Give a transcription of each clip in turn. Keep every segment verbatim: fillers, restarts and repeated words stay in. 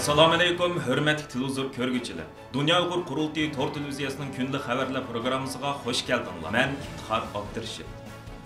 ئەسسالامۇئەلەيكۇم، ھۆرمەتلىك تېلېۋىزور كۆرگۈچىلەر! دۇنيا ئۇيغۇر قۇرۇلتىيى تور تېلېۋىزىيەسىنىڭ كۈندىلىك خەۋەرلەر پروگراممىسىغا خۇش كەلدىڭلار. مەن ئىپتىخار ئابدۇرېشىت.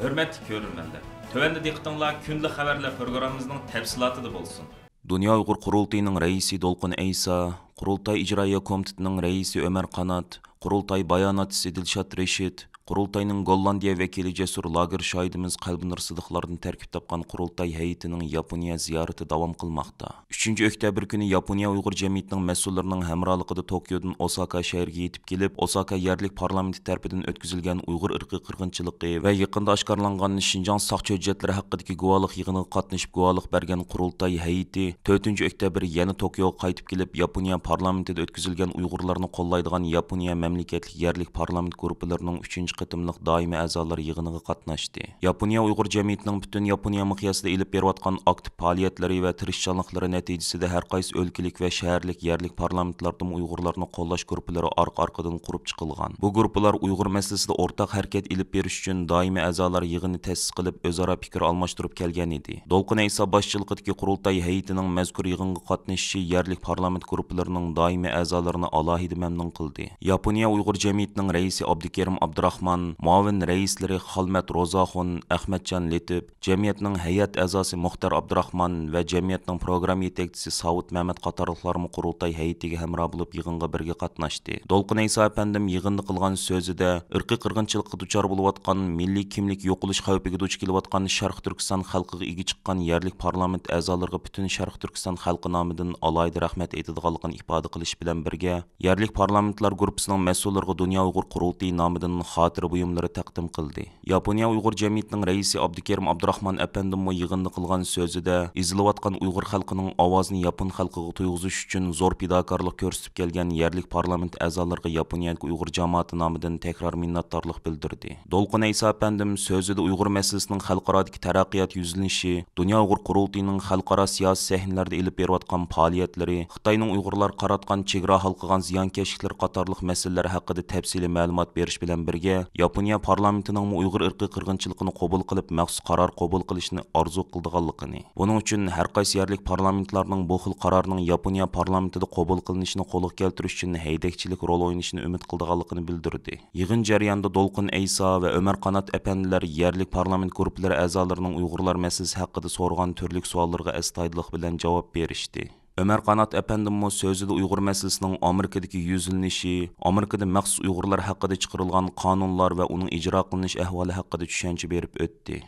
ھۆرمەتلىك كۆرۈرمەنلەر، تۆۋەندە دىققىتىڭلار كۈندىلىك خەۋەرلەر پروگراممىمىزنىڭ تەپسىلاتىدا بولسۇن. دۇنيا ئۇيغۇر قۇرۇلتىيىنىڭ رەئىسى دولقۇن ئەيسا، قۇرۇلتاي ئىجرائىيە كومىتېتىنىڭ رەئىسى ئۆمەر قانات، قۇرۇلتاي باياناتچىسى دىلشات رېشىت، قۇرۇلتاينىڭ گوللاندىيە ۋەكىلى جەسۇر لاگېر شاھىتىمىز قەلبىنۇر سىدىقلاردىن تەركىب تاپقان قۇرۇلتاي ھەيئىتىنىڭ ياپونىيە زىيارىتى داۋام قىلماقتا. ئۈچىنچى ئۆكتەبىر كۈنى ياپونىيە ئۇيغۇر جەمئىيىتىنىڭ مەسئۇللىرىنىڭ ھەمراھلىقىدا توكيودىن ئوساكا شەھىرىگە يېتىپ كېلىپ، ئوساكا يەرلىك پارلامېنتى تەرىپىدىن ئۆتكۈزۈلگەن ئۇيغۇر ئىرقىي قىرغىنچىلىقى ۋە يېقىندا ئاشكارىلانغان شىنجاڭ ساقچى ھۆججەتلىرى ھەققىدىكى گۇۋاھلىق يىغىنىغا قاتنىشىپ گۇۋاھلىق بەرگەن قۇرۇلتاي ھەيئىتى تۆتىنچى ئۆكتەبىر يەنە توكيوغا قايتىپ كېلىپ، ياپونىيە پارلامېنتىدا ئۆتكۈزۈلگەن ئۇيغۇرلارنى قوللايدىغان ياپونىيە مەملىكەتلىك يەرلىك پارلامېنت گۇرۇپپىلىرىنىڭ ئۈچىنچى قېتىملىق دائىمىي ئەزالار يىغىنىغا قاتناشتى. ياپونىيە ئۇيغۇر جەمئىيىتىنىڭ پۈتۈن ياپونىيە مىقياسىدا ئېلىپ بېرىۋاتقان ئاكتىپ پائالىيەتلىرى ۋە تىرىشچانلىقلىرى نەتىجىسىدە ھەر قايسى ئۆلكىلىك ۋە شەھەرلىك يەرلىك پارلامېنتلاردىمۇ ئۇيغۇرلارنى قوللاش گۇرۇپپىلىرى ئارقا-ئارقىدىن قۇرۇپ چىقىلغان. بۇ گۇرۇپپىلار ئۇيغۇر مەسىلىسىدە ئورتاق ھەرىكەت ئېلىپ بېرىش ئۈچۈن دائىمىي ئەزالار يىغىنى تەسىس قىلىپ، ئۆزئارا پىكىر ئالماشتۇرۇپ كەلگەن ئىدى. دولقۇن ئەيسا باشچىلىقىدىكى قۇرۇلتاي ھەيئىتىنىڭ مەزكۇر يىغىنغا قاتنىشىشى يەرلىك پارلامېنت گۇرۇپپىلىرىنىڭ دائىمىي ئەزالىرىنى ئالاھىدە مەمنۇن قىلدى. ياپونىيە ئۇيغۇر جەمئىيىتىنىڭ رەئىسى ئابدۇكېرىم ئابدۇراخمان، مۇئاۋىن رەئىسلىرى خالمەت روزاخۇن، ئەخمەتجان لېتىپ، جەمئىيەتنىڭ ھەيئەت ئەزاسى مۇختار ئابدۇراخمان ۋە جەمئىيەتنىڭ پروگرامما يېتەكچىسى ساۋۇت مەمەت قاتارلىقلارمۇ قۇرۇلتاي ھەيئىتىگە ھەمراھ بولۇپ يىغىنغا بىرگە قاتناشتى. دولقۇن ئەيسا ئەپەندىم يىغىندا قىلغان سۆزىدە، ئىرقىي قىرغىنچىلىققا دۇچار بولۇۋاتقان، مىللىي كىملىك يوقىلىش خەۋپىگە دۇچ كېلىۋاتقان شەرقىي تۈركىستان خەلقىگە ئىگە چىققان يەرلىك پارلامېنت ئەزالىرىغا پۈتۈن شەرقىي تۈركىستان خەلقى نامىدىن ئالاھىدە رەھمەت ئېيتىدىغانلىقىنى ئىپادە قىلىش بىلەن بىرگە، يەرلىك پارلامېنتلار گۇرۇپپىسىنىڭ مەسئۇللىرىغا دۇنيا ئۇيغۇر قۇرۇلتىيى نامىدىن خاتىرە بۇيۇملىرى تەقدىم قىلدى. ياپونىيە ئۇيغۇر جەمئىيىتىنىڭ رەئىسى ئابدۇكېرىم ئابدۇراخمان ئەپەندىممۇ يىغىندا قىلغان سۆزىدە، ئېزىلىۋاتقان ئۇيغۇر خەلقىنىڭ ئاۋازىنى ياپون خەلقىگە تويغۇزۇش ئۈچۈن زور پىداكارلىق كۆرسىتىپ كەلگەن يەرلىك پارلامېنت ئەزالىرىغا ياپونىيەدىكى ئۇيغۇر جامائىتى نامىدىن تەكرار مىننەتدارلىق بىلدۈردى. دولقۇن ئەيسا ئەپەندىم سۆزىدە ئۇيغۇر مەسىلىسىنىڭ خەلقئارادىكى تەرەققىيات يۈزلىنىشى، دۇنيا ئۇيغۇر قۇرۇلتىيىنىڭ خەلقئارا سىياسىي سەھنىلەردە ئېلىپ بېرىۋاتقان پائالىيەتلىرى، خىتاينىڭ ئۇيغۇرلارغا قاراتقان چېگرا ھالقىغان زىيانكەشلىكلىرى قاتارلىق مەسىلىلەر ھەققىدە تەپسىلىي مەلۇمات بېرىش بىلەن بىرگە، ياپونىيە پارلامېنتىنىڭمۇ ئۇيغۇر ئىرقىي قىرغىنچىلىقىنى قوبۇل قىلىپ، مەخسۇس قارار قوبۇل قىلىشنى ئارزۇ قىلىدىغانلىقىنى، بۇنىڭ ئۈچۈن ھەر قايسى يەرلىك پارلامېنتلارنىڭ بۇ خىل قارارنىڭ ياپونىيە پارلامېنتىدا قوبۇل قىلىنىشىنى قولغا كەلتۈرۈش ئۈچۈن ھەيدەكچىلىك رول ئوينىشىنى ئۈمىد قىلىدىغانلىقىنى بىلدۈردى. يىغىن جەريانىدا دولقۇن ئەيسا ۋە ئۆمەر قانات ئەپەندىلەر يەرلىك پارلامېنت گۇرۇپپىلىرى ئەزالىرىنىڭ ئۇيغۇرلار مەسىلىسى ھەققىدە سورىغان تۈرلۈك سوئاللىرىغا ئەستايىدىللىق بىلەن جاۋاب بېرىشتى. ئۆمەر قانات ئەپەندىممۇ سۆزىدە ئۇيغۇر مەسىلىسىنىڭ ئامېرىكىدىكى يۈزلىنىشى، ئامېرىكىدا مەخسۇس ئۇيغۇرلار ھەققىدە چىقىرىلغان قانۇنلار ۋە ئۇنىڭ ئىجرا قىلىنىش ئەھۋالى ھەققىدە چۈشەنچە بېرىپ ئۆتتى.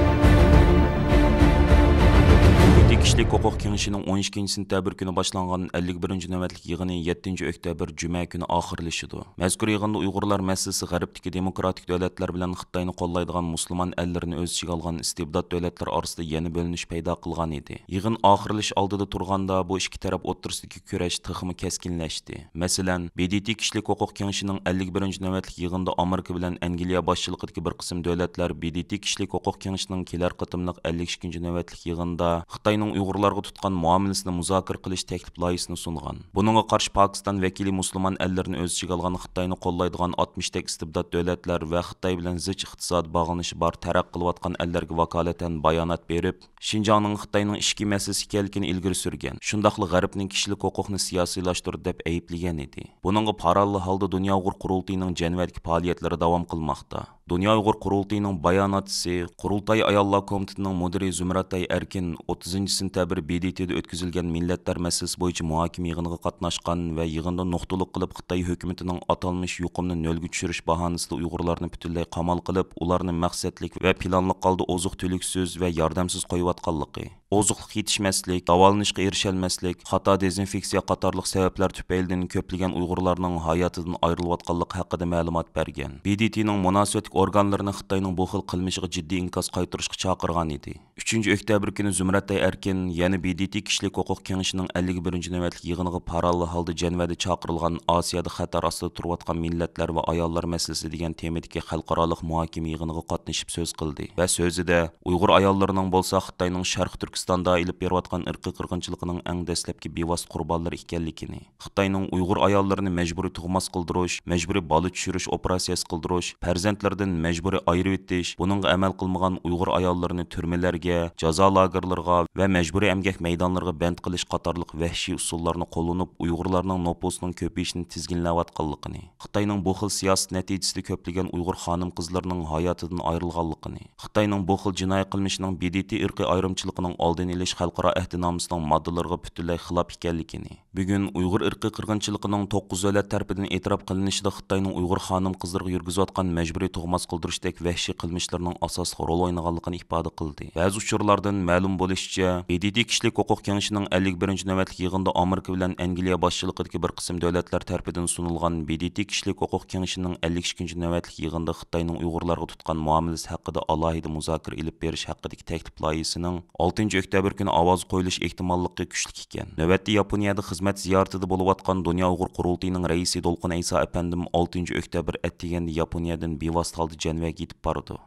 بىدىتى كىشىلىك ھوقۇق كېڭىشىنىڭ ئون ئىككىنچى سېنتەبىر كۈنى باشلانغان ئەللىك بىرىنچى نۆۋەتلىك يىغىنى يەتتىنچى ئۆكتەبىر جۈمە كۈنى ئاخىرلىشىدۇ. مەزكۇر يىغىندا ئۇيغۇرلار مەسىلىسى غەربتىكى دېموكراتىك دۆلەتلەر بىلەن خىتاينى قوللايدىغان مۇسۇلمان ئەللىرىنى ئۆز ئىچىگە ئالغان ئىستىبدات دۆلەتلەر ئارىسىدا يەنە بۆلۈنۈش پەيدا قىلغان ئىدى. يىغىن ئاخىرلىشىش ئالدىدا تۇرغاندا، بۇ ئىككى تەرەپ ئوتتۇرىسىدىكى كۈرەش تېخىمۇ كەسكىنلەشتى. مەسىلەن، بىدىتى كىشىلىك ھوقۇق كېڭىشىنىڭ ئەللىك بىرىنچى نۆۋەتلىك يىغىنىدا ئامېرىكا بىلەن ئەنگلىيە باشچىلىقىدىكى بىر قىسىم دۆلەتلەر بىدىتى كىشىلىك ھوقۇق كېڭىشىنىڭ كېلەر قېتىملىق ئەللىك ئىككىنچى نۆۋەتلىك يىغىنىدا خىتاينىڭ ئۇيغۇرلارغا تۇتقان مۇئامىلىسىنى مۇزاكىرە قىلىش تەكلىپ لايىھىسىنى سۇنغان. بۇنىڭغا قارشى پاكىستان ۋەكىلى مۇسۇلمان ئەللىرىنى ئۆز ئىچىگە ئالغان خىتاينى قوللايدىغان ئاتمىشتەك ئىستىبدات دۆلەتلەر ۋە خىتاي بىلەن زىچ ئىقتىسادىي باغلىنىشى بار تەرەققىي قىلىۋاتقان ئەللەرگە ۋاكالىتەن بايانات بېرىپ، شىنجاڭنىڭ خىتاينىڭ ئىچكى مەسىلىسى ئىكەنلىكىنى ئىلگىرى سۈرگەن، شۇنداقلا غەربنىڭ كىشىلىك ھوقۇقنى سىياسىيلاشتۇردى دەپ ئەيىبلىگەن ئىدى. بۇنىڭغا پاراللېل ھالدا دۇنيا ئۇيغۇر قۇرۇلتىيىنىڭ جەنۋەدىكى پائالىيەتلىرى داۋام قىلماقتا. دۇنيا ئۇيغۇر قۇرۇلتىيىنىڭ باياناتچىسى، قۇرۇلتاي ئاياللار كومىتېتىنىڭ مۇدىرى زۇمرەتئاي ئەركىن ئوتتۇزىنچى سېنتەبىر بىدىتىدا ئۆتكۈزۈلگەن مىللەتلەر مەسىلىسى بويىچە مۇھاكىمە يىغىنىغا قاتناشقان ۋە يىغىندا نۇقتىلىق قىلىپ خىتاي ھۆكۈمىتىنىڭ ئاتالمىش يۇقۇمنى نۆلگە چۈشۈرۈش باھانىسىدا ئۇيغۇرلارنى پۈتۈنلەي قامال قىلىپ، ئۇلارنى مەقسەتلىك ۋە پىلانلىق ھالدا ئوزۇق-تۈلۈكسىز ۋە ياردەمسىز قويۇۋاتقانلىقى، ئوزۇقلۇق يېتىشمەسلىك، داۋالىنىشقا ئېرىشەلمەسلىك، خاتا دېزىنفېكسىيە قاتارلىق سەۋەبلەر تۈپەيلىدىن كۆپلىگەن ئۇيغۇرلارنىڭ ھاياتىدىن ئايرىلىۋاتقانلىقى ھەققىدە مەلۇمات بەرگەن. بىدىتىنىڭ مۇناسىۋەتلىك ئورگانلىرىنى خىتاينىڭ بۇ خىل قىلمىشىغا جىددىي ئىنكاس قايتۇرۇشقا چاقىرغان ئىدى. ئۈچىنچى ئۆكتەبىر كۈنى زۇمرەتئاي ئەركىن يەنە بىدىتى كىشىلىك ھوقۇق كېڭىشىنىڭ ئەللىك بىرىنچى نۆۋەتلىك يىغىنىغا پاراللېل ھالدا جەنۋەدە چاقىرىلغان ئاسىيادا خەتەر ئاستىدا تۇرۇۋاتقان مىللەتلەر ۋە ئاياللار مەسىلىسى دېگەن تېمىدىكى خەلقئارالىق مۇھاكىمە يىغىنىغا قاتنىشىپ سۆز قىلدى ۋە سۆزىدە، ئۇيغۇر ئاياللىرىنىڭ بولسا خىتاينىڭ شەرقىي تۈركىستاندا ئېلىپ بېرىۋاتقان ئىرقىي قىرغىنچىلىقىنىڭ ئەڭ دەسلەپكى بىۋاسىتە قۇربانلىرى ئىكەنلىكىنى، خىتاينىڭ ئۇيغۇر ئاياللىرىنى مەجبۇرىي تۇغماس قىلدۇرۇش، مەجبۇرىي بالا چۈشۈرۈش ئوپېراتسىيەسى قىلدۇرۇش، پەرزەنتلىرىدىن مەجبۇرىي ئايرىۋېتىش، بۇنىڭغا ئەمەل قىلمىغان ئۇيغۇر ئاياللىرىنى تۈرمىلەرگە جازا لاگېرلىرىغا ۋە مەجبۇرىي ئەمگەك مەيدانلىرىغا بەند قىلىش قاتارلىق ۋەھشىي ئۇسۇللارنى قوللىنىپ، ئۇيغۇرلارنىڭ نوپۇسىنىڭ كۆپىيىشىنى تىزگىنلەۋاتقانلىقىنى، خىتاينىڭ بۇ خىل سىياسىتى نەتىجىسىدە كۆپلىگەن ئۇيغۇر خانىم-قىزلىرىنىڭ ھاياتىدىن ئايرىلغانلىقىنى، خىتاينىڭ بۇ خىل جىنايى قىلمىشىنىڭ ب د ت ئىرقىي ئايرىمچىلىقىنىڭ ئالدىنى ئېلىش خەلقئارا ئەھدىنامىسىنىڭ ماددىلىرىغا پۈتۈنلەي خىلاپ ئىكەنلىكىنى، بۈگۈن ئۇيغۇر ئىرقىي قىرغىنچىلىقىنىڭ توققۇز دۆلەت تەرىپىدىن ئېتىراپ قىلىنىشىدا خىتاينىڭ ئۇيغۇر خانىم-قىزلىرىغا يۈرگۈزۈۋاتقان مەجبۇرىي تۇغماس قىلدۇرۇشتەك ۋەھشىي قىلمىشلىرىنىڭ ئاساسلىق رول ئوينىغانلىقىنى ئىپادە قىلدى. بەزى ئۇچۇرلاردىن مەلۇم بولۇشىچە، ب د ت كىشىلىك ھوقۇق كېڭىشىنىڭ ئەللىك بىرىنچى نۆۋەتلىك يىغىنىدا ئامېرىكا بىلەن ئەنگلىيە باشچىلىقىدىكى بىر قىسىم دۆلەتلەر تەرىپىدىن سۇنۇلغان ب د ت كىشىلىك ھوقۇق كېڭىشىنىڭ ئەللىك ئىككىنچى نۆۋەتلىك يىغىنىدا خىتاينىڭ ئۇيغۇرلارغا تۇتقان مۇئامىلىسى ھەققىدە ئالاھىدە مۇزاكىرە ئېلىپ بېرىش ھەققىدىكى تەكلىپ لايىھىسىنىڭ ئالتىنچى ئۆكتەبىر كۈنى ئاۋازغا قويۇلۇش ئېھتىماللىقى كۈچلۈك ئىكەن. نۆۋەتتە ياپونىيەدە خىزمەت زىيارىتىدە بولۇۋاتقان دۇنيا ئۇيغۇر قۇرۇلتىيىنىڭ رەئىسى دولقۇن ئەيسا ئەپەندىم ئالتىنچى ئۆكتەبىر ئەتىگەندە ياپونىيەدىن بىۋاسىتە ھالدا جەنۋەگە يېتىپ بارىدۇ.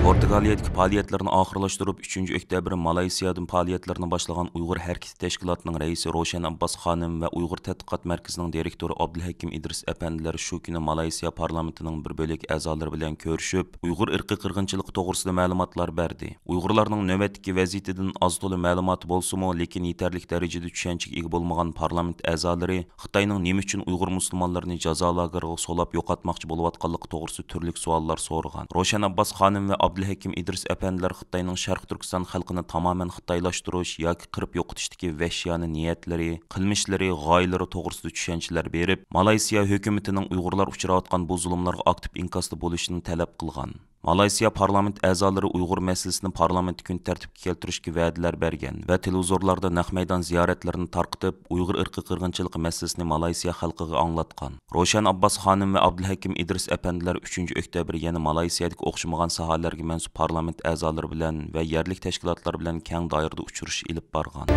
پورتۇگالىيەدىكى پائالىيەتلىرىنى ئاخىرلاشتۇرۇپ، ئۈچىنچى ئۆكتەبىر مالايسىيادىن پائالىيەتلىرىنى باشلىغان ئۇيغۇر ھەرىكىتى تەشكىلاتىنىڭ رەئىسى روشەن ئابباس خانىم ۋە ئۇيغۇر تەتقىقات مەركىزىنىڭ دىرېكتورى ئابدۇلھەكىم ئىدرىس ئەپەندىلەر شۇ كۈنى مالايسىيا پارلامېنتىنىڭ بىر بۆلەك ئەزالىرى بىلەن كۆرۈشۈپ، ئۇيغۇر ئىرقىي قىرغىنچىلىقى توغرىسىدا مەلۇماتلار بەردى. ئۇيغۇرلارنىڭ نۆۋەتتىكى ۋەزىيىتىدىن ئاز-تولا مەلۇماتى بولسىمۇ، لېكىن يېتەرلىك دەرىجىدە چۈشەنچىگە ئىگە بولمىغان پارلامېنت ئەزالىرى خىتاينىڭ نېمە ئۈچۈن ئۇيغۇر مۇسۇلمانلىرىنى جازا لاگېرىغا سولاپ يوقاتماقچى بولۇۋاتقانلىقى توغرىسىدا تۈرلۈك سوئاللار سورىغان. روشەن ئابباس خانىم ۋە ئابدۇلھەكىم ئىدرىس ئەپەندىلەر خىتاينىڭ شەرقىي تۈركىستان خەلقىنى تامامەن خىتايلاشتۇرۇش ياكى قىرىپ يوقىتىشتىكى ۋەھشىيانە نىيەتلىرى، قىلمىشلىرى، غايىلىرى توغرىسىدا چۈشەنچىلەر بېرىپ، مالايسىيا ھۆكۈمىتىنىڭ ئۇيغۇرلار ئۇچراۋاتقان بۇ زۇلۇملارغا ئاكتىپ ئىنكاستا بولۇشىنى تەلەپ قىلغان. مالايسىيا پارلامېنت ئەزالىرى ئۇيغۇر مەسىلىسىنى پارلامېنتتا كۈن تەرتىپكە كەلتۈرۈشكە ۋەدىلەر بەرگەن ۋە تېلېۋىزورلاردا نەق مەيدان زىيارەتلىرىنى تارقىتىپ، ئۇيغۇر ئىرقىي قىرغىنچىلىقى مەسىلىسىنى مالايسىيا خەلقىگە ئاڭلاتقان. روشەن ئابباس خانىم ۋە ئابدۇلھەكىم ئىدرىس ئەپەندىلەر ئۈچىنچى ئۆكتەبىر يەنە مالايسىيەدىكى ئوخشىمىغان ساھەلەرگە مەنسۇپ پارلامېنت ئەزالىرى بىلەن ۋە يەرلىك تەشكىلاتلار بىلەن كەڭ دائىرىدە ئۇچرىشىش ئېلىپ بارغان.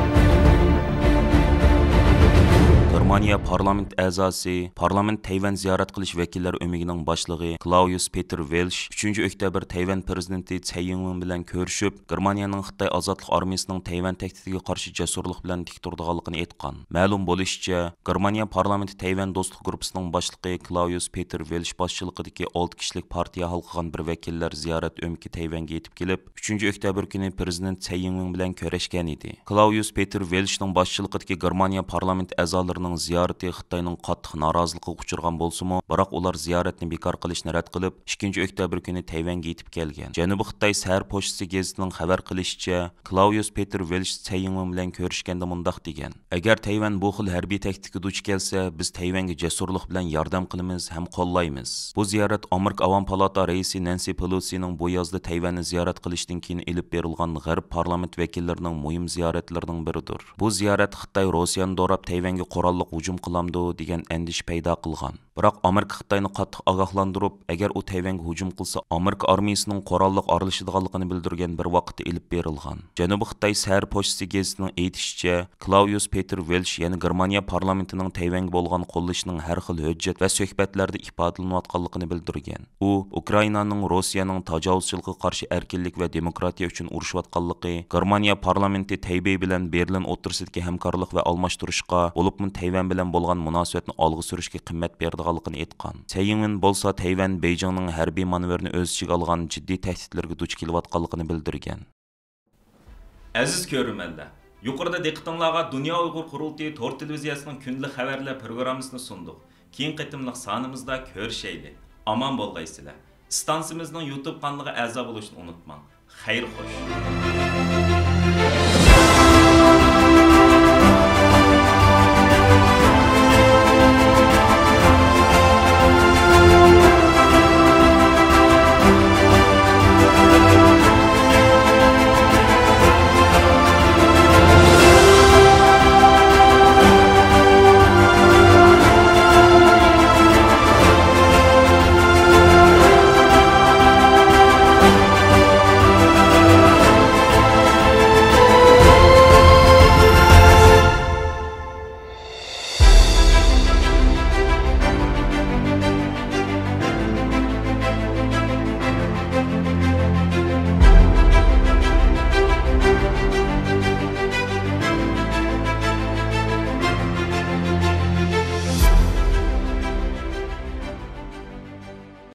گېرمانىيە پارلامېنت ئەزاسى، پارلامېنت تەيۋەن زىيارەت قىلىش ۋەكىللەر ئۆمىكىنىڭ باشلىقى كلاۋيۇس پېتېر ۋېلش ئۈچىنچى ئۆكتەبىر تەيۋەن پىرېزىدېنتى سەي يىڭۋېن بىلەن كۆرۈشۈپ، گېرمانىيەنىڭ خىتاي ئازادلىق ئارمىيىسىنىڭ تەيۋەن تەھدىتىگە قارشى جەسۇرلۇق بىلەن تىك تۇرىدىغانلىقىنى ئېيتقان. مەلۇم بولۇشىچە، گېرمانىيە پارلامېنتى تەيۋەن دوستلۇق گۇرۇپپىسىنىڭ باشلىقى كلاۋيۇس پېتېر ۋېلش باشچىلىقىدىكى ئالتە كىشىلىك پارتىيە ھالقىغان بىر ۋەكىللەر زىيارەت ئۆمىكى تەيۋەنگە يېتىپ كېلىپ، ئۈچىنچى ئۆكتەبىر كۈنى پىرېزىدېنت سەي يىڭۋېن بىلەن كۆرۈشكەن ئىدى. كلاۋيۇس پېتېر ۋېلشنىڭ باشچىلىقىدىكى گېرمانىيە پارلامېنت ئەزالىرىنىڭ زىيارىتى خىتاينىڭ قاتتىق نارازىلىقىغا ئۇچرىغان بولسىمۇ، بىراق ئۇلار زىيارەتنى بىكار قىلىشنى رەت قىلىپ، ئىككىنچى ئۆكتەبىر كۈنى تەيۋەنگە يېتىپ كەلگەن. جەنۇبىي خىتاي سەھەر پوچتىسى گېزىتىنىڭ خەۋەر قىلىشىچە، كلاۋيۇس پېتېر ۋېلش سەي يىڭۋېن بىلەن كۆرۈشكەندە مۇنداق دېگەن: ئەگەر تەيۋەن بۇ خىل ھەربىي تەھدىتكە دۇچ كەلسە، بىز تەيۋەنگە جەسۇرلۇق بىلەن ياردەم قىلىمىز ھەم قوللايمىز. بۇ زىيارەت ئامېرىكا ئاۋام پالاتا رەئىسى نەنسى پېلوسىنىڭ بۇ يازدا تەيۋەننى زىيارەت قىلىشىدىن كېيىن ئېلىپ بېرىلغان غەرب پارلامېنت ۋەكىللىرىنىڭ مۇھىم زىيارەتلىرىنىڭ بىرىدۇر. بۇ زىيارەت خىتاي روسىيەنى دوراپ تەيۋەنگە قوراللىق ھۇجۇم قىلامدۇ دېگەن ئەندىشە پەيدا قىلغان. بىراق ئامېرىكا خىتاينى قاتتىق ئاگاھلاندۇرۇپ، ئەگەر ئۇ تەيۋەنگە ھۇجۇم قىلسا، ئامېرىكا ئارمىيىسىنىڭ قوراللىق ئارىلىشىدىغانلىقىنى بىلدۈرگەن بىر ۋاقىتتا ئېلىپ بېرىلغان. جەنۇبىي خىتاي سەھەر پوچتىسى گېزىتىنىڭ ئېيتىشىچە، كلاۋيۇس پېتېر ۋېلش يەنە گېرمانىيە پارلامېنتىنىڭ تەيۋەنگە بولغان قوللىشىنىڭ ھەر خىل ھۆججەت ۋە سۆھبەتلەردە ئىپادىلىنىۋاتقانلىقىنى بىلدۈرگەن. ئۇ ئۇكرائىنانىڭ روسىيەنىڭ تاجاۋۇزچىلىقىغا قارشى ئەركىنلىك ۋە دېموكراتىيە ئۈچۈن ئۇرۇشۇۋاتقانلىقى، گېرمانىيە پارلامېنتى تەيبېي بىلەن بېرلىن ئوتتۇرىسىدىكى ھەمكارلىق ۋە ئالماشتۇرۇشقا، بولۇپمۇ تەيۋەن بىلەن بولغان مۇناسىۋەتنى ئالغا سۈرۈشكە قىممەت بېرىدىغانلىقىنى ئېيتقان. سەي يىڭۋېن بولسا تەيۋەن بېيجىڭنىڭ ھەربىي مانېۋىرىنى ئۆز ئىچىگە ئالغان جىددىي تەھدىتلەرگە دۇچ كېلىۋاتقانلىقىنى بىلدۈرگەن. ئەزىز كۆرۈرمەنلەر، يۇقىرىدا دىققىتىڭلارغا دۇنيا ئۇيغۇر قۇرۇلتىيى تور تېلېۋىزىيەسىنىڭ كۈندىلىك خەۋەرلەر پروگراممىسىنى سۇندۇق. كېيىنكى قېتىملىق سانىمىزدا كۆرۈشەيلى. ئامان بولغايسىلەر. ئىستانسىمىزنىڭ يۇتۇب قانىلىغا ئەزا بولۇشنى ئۇنتۇماڭ. خەير خوش.